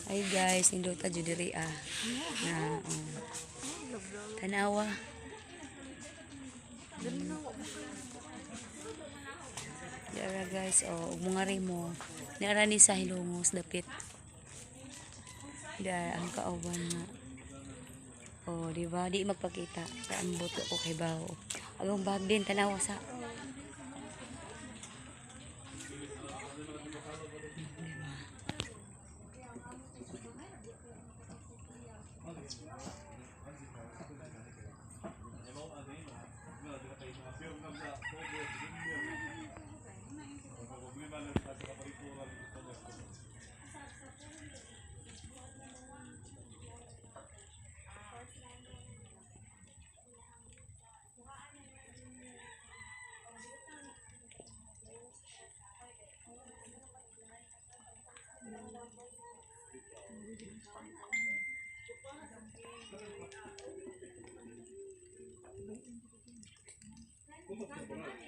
Ay guys, nindota jud diri ah. Na, oh. Tanawa. Diara guys, oh, ug mga rimo. Niara ni sa Hilongos dapit. Diara ang kauban nga. Oh, di ba? Di magpakita. Kaya ang buto ko kay bawo. Agong bag din tanawa sa. Di ba?